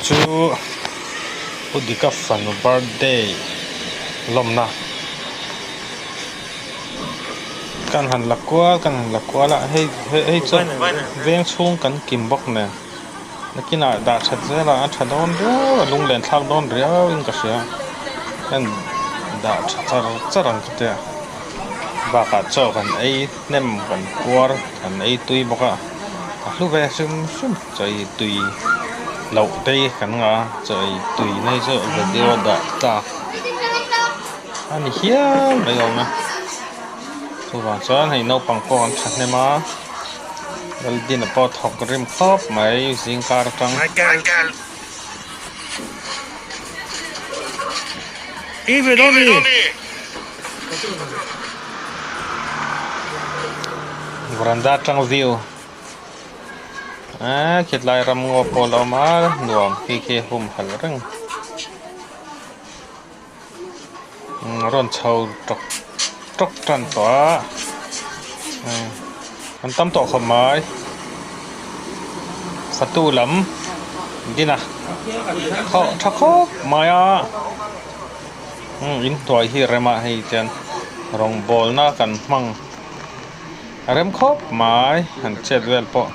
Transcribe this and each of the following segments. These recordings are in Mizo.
chu Pu Dika fanu birthday lawmna kan han la kual kan han la kual a hei hei chu veng chhung kan kim bawk nen nakinah dah that zel a a tha dawn riau a lunglen thlak dawn riau in ka hria heng dah tha char char ang chu tia bakah chaw kan ei hnem kan puar kan ei tui bawk a a hlu ve hrim hrim chaw ei tui loh te hi kan ngah a chaw ei tui na hi chu video dah tlak a ni hial mai awm e chuvang chuan hei naupang pawh an thahnem a Laldin a pawh thawk rim khawp mai zing kar atang. Veranda atang view eee khilai ram ngaw pawh a lo awm a nuam khi khi humhalh reng. A rawn chho tawk tawk tan tawh a an tam tawh khawp mai fatu lam din a thawh tha khawp mai a inhnuai hi a rem a hei chuan rawngbawlna kan hmang a rem khawp mai han chet vel pawh.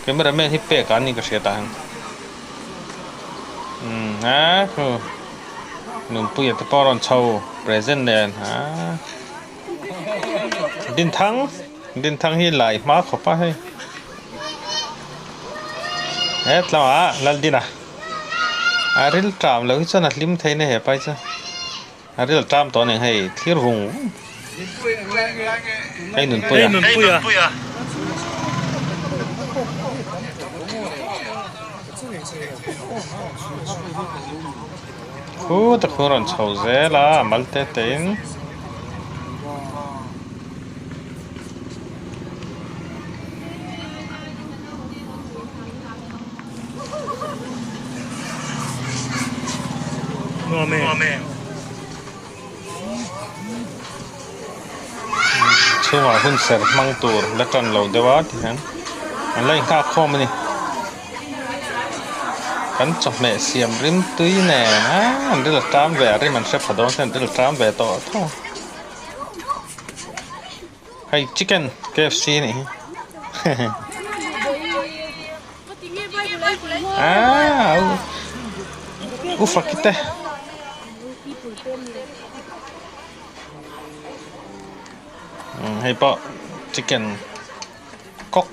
Camera man hi pek an ni ka hriat ah hian umm a khu nunpuia te pawh a rawn chho present nen aa Dinthang Dinthang hi lai hma khawp a hei he tlangah Laldina a ril ṭam lo hi chuan a hlim thei na hepa hi chu. A ril ṭam tawh a ni hei thlir vung vung hei nunpuia. Khu ta khu rawn chho zel a a mal te te in. Chhungah hun ser hmang tur la tan lo deuh a ti hian an la inghak khawm a ni kan chawhmeh siam rim tui nen a an ril a tam ve a rim an hre pha dawn hian an ril a tam ve tawh tho a hei chicken KFC a nih hi Aaa u fakite hei pawh chicken kawk.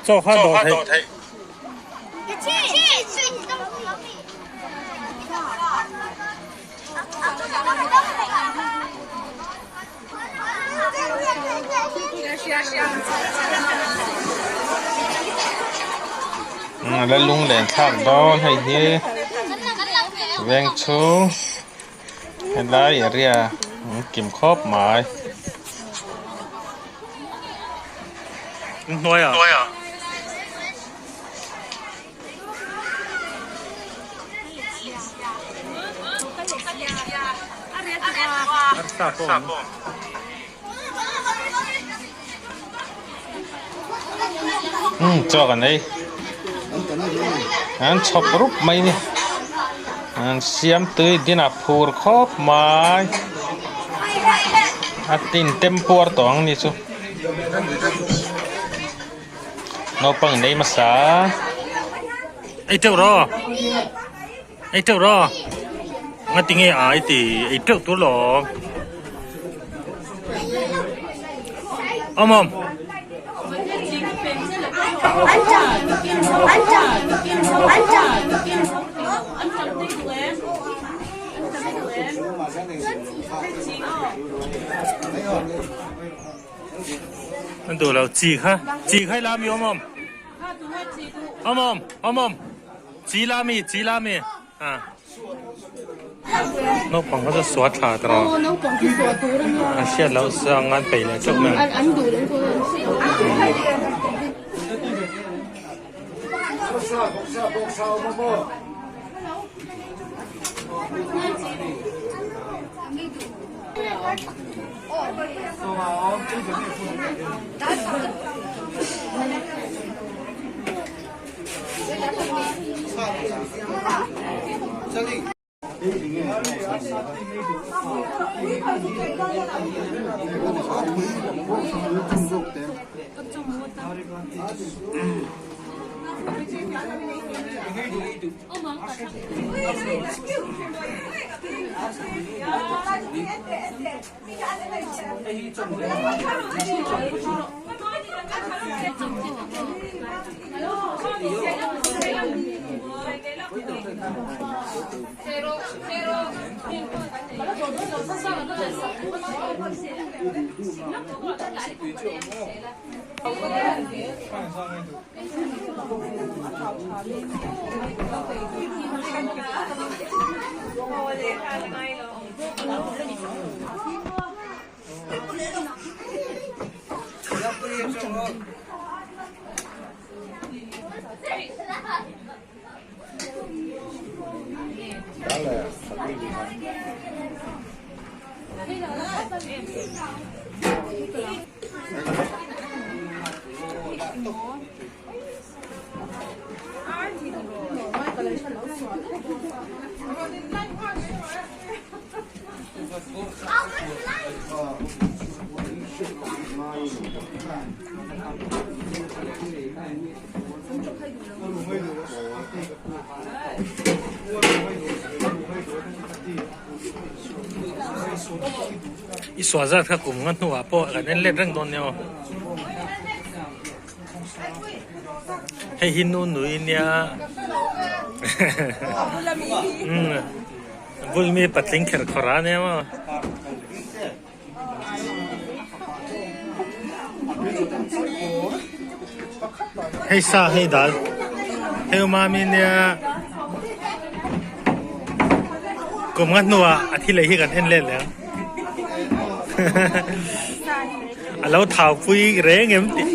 Chaw kha dawh theih. La lunglen thlak dawn hei hi veng chhung helai area an kim khawp mai. Umm chaw kan ei an chhawp rup mai a ni an siam tui dinah phur khawp mai a tin tem puar tawh ang ni chu naupang in ei hmasa ei teuh rawh ei teuh rawh nga tinge a i ti ei teuh tur lawm awm awm. An duh lo chi kha chi kha i la mi awm awm awm awm awm awm chi la mi chi la mi a naupang kha chu suat thla ta rawh an hriat loh chuan an peih leh teuh mai ang. I suah zat kha kum nga hnuah pawh kan en let reng dawn nia aw. Hei hi nu nui nia umm a bul mi patling kher khawrh a nia maw. Hei sa hei dal hei mami nia kum nga hnuah a thi lei hi kan en let leh ang a lo thau pui reng em tih.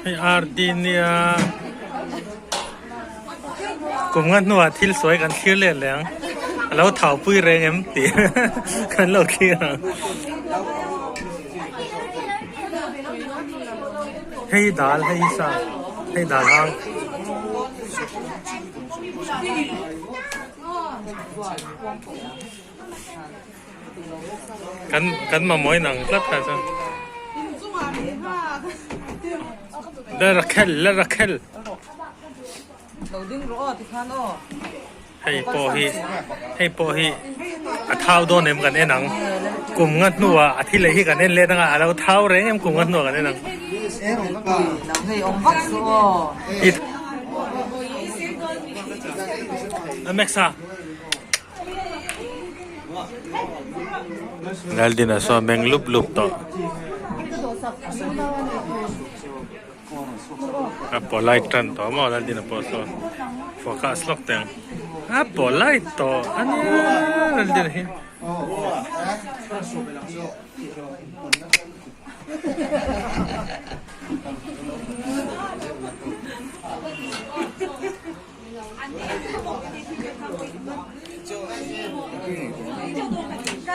Hei RD nia kum nga hnuah thil sawi kan thlir let leh ang a lo thau pui reng em tih kan lo thlir ang hei dal hei sa hei dal hang. Kan kan mamawh in ang tlat kha chuan. La Rakhel la Rakhel. Hei pawh hi hei pawh hi a thau dawn em kan en ang. Kum nga hnuah a thi leh hi kan en let anga a lo thau reng em kum nga hnuah kan en ang. Maxa. Laldina saw meng lup lup tawh. A polite tan tawh maw Laldina pawh saw focus lawk teh ang. A polite tawh a nia Laldina hi.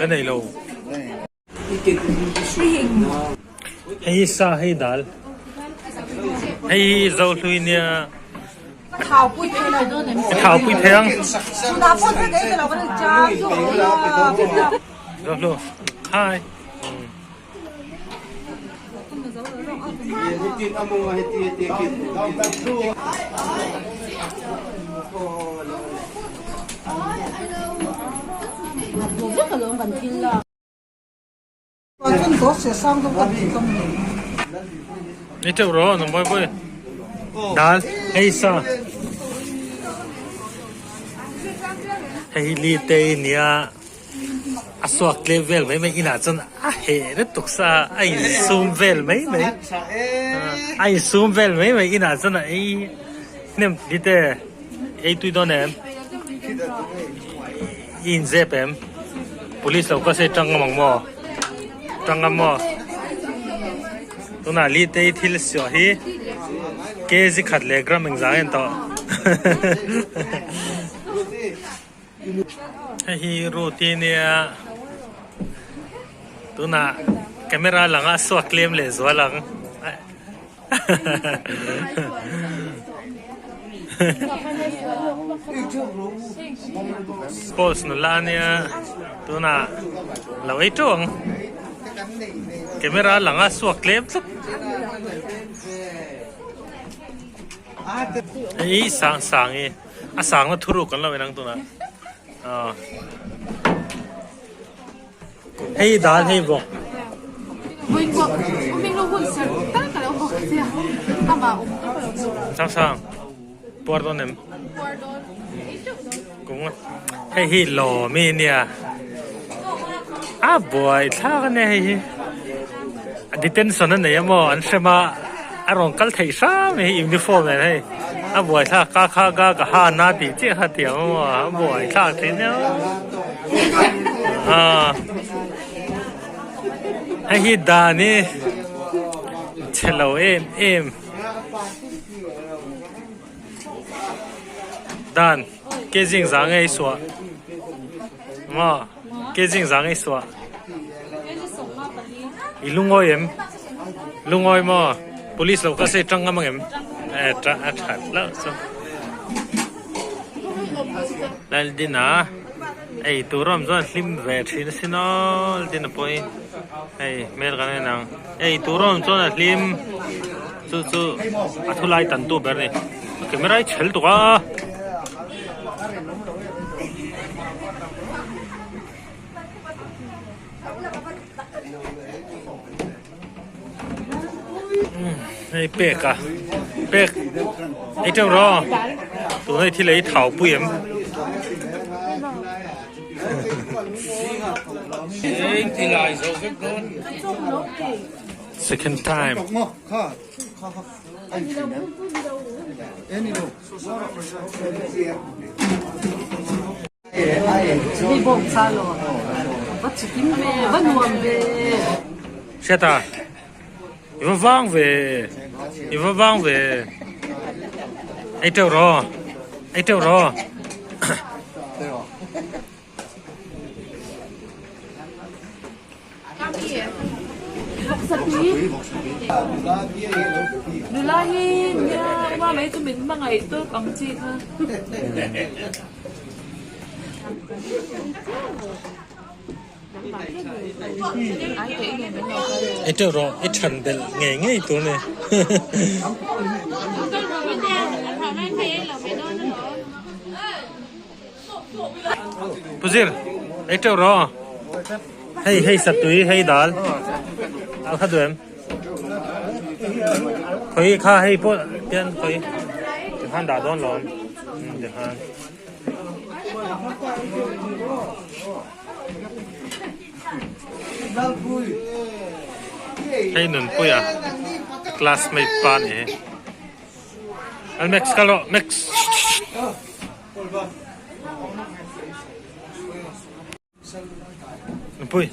Ka nei lo. Hei hi sa hei dal. Hei hi zo hlui nia. Thau pui thei ang. Zo hlu. Hi. Ni teuh rawh nang boy boy. Dal hei sa. Hei li te nia. A suak tlem vel mai mai inah chuan a heh lutuk sa a insum vel mai mai a insum vel mai mai inah chuan a ei hnem ti te ei tui dawn em i inzep em police lo kal se tang ngam ang maw tang ngam maw. Tunah Litei thil suah hi kg khat leh gram engzah nge an tawh. Hei hi Ruth-i nia tunah camera langah a suak tlem leh zual ang. Sports nula ania tunah lo ei teuh ang camera lang a suak tlem tlat hei sang sang hi a sangna thuruk kan lo en ang tunah aw. Hei dal hei bawk. Sang sang puar dawn em? Kung hei hi lawmi nia a buai thlak ania hei hi a detention a nei a maw an hrem a a rawn kal theih hram mai hi uniform nen hei a buai thlak ka kha ka ka ha na tih chiah kha tiang a maw a buai thlak thin nia. Ah hei hi dan hi chhe lo em em dan ke zing za ngei suah maw ke zing za ngei suah i lungawi em lungawi maw police lo kal se tang ngam ang em eh a that loh chu. Laldina ei tur awm chuan hlim ve thin a sin aw Laldina pawh hi hei hmel kan en ang ei tur awm chuan a hlim chu chu a thu lai tan tu ber a ni camera hi chhel tuk a. Hei pek a pek ei teuh rawh tuna i thil ei thau pui em second time. Hriata i va vang ve i va vang ve ei teuh rawh ei teuh rawh. Nula hi nia uma mai chu min hmangaih tawp ang chi kha. Ei teuh rawh i than belh ngei ngei tur a ni. Pu Zir, ei teuh rawh. Hei hei satui hei dal. Dal kha duh em? Khawi kha hei pawh tian khawi tikhan dah dawn lo um tikhan. Hei Nunpuia classmate pa a ni hi. Al Max kal rawh Max. Pui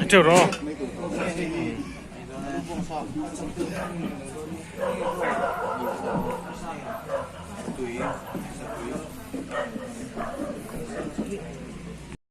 a teuh rawh.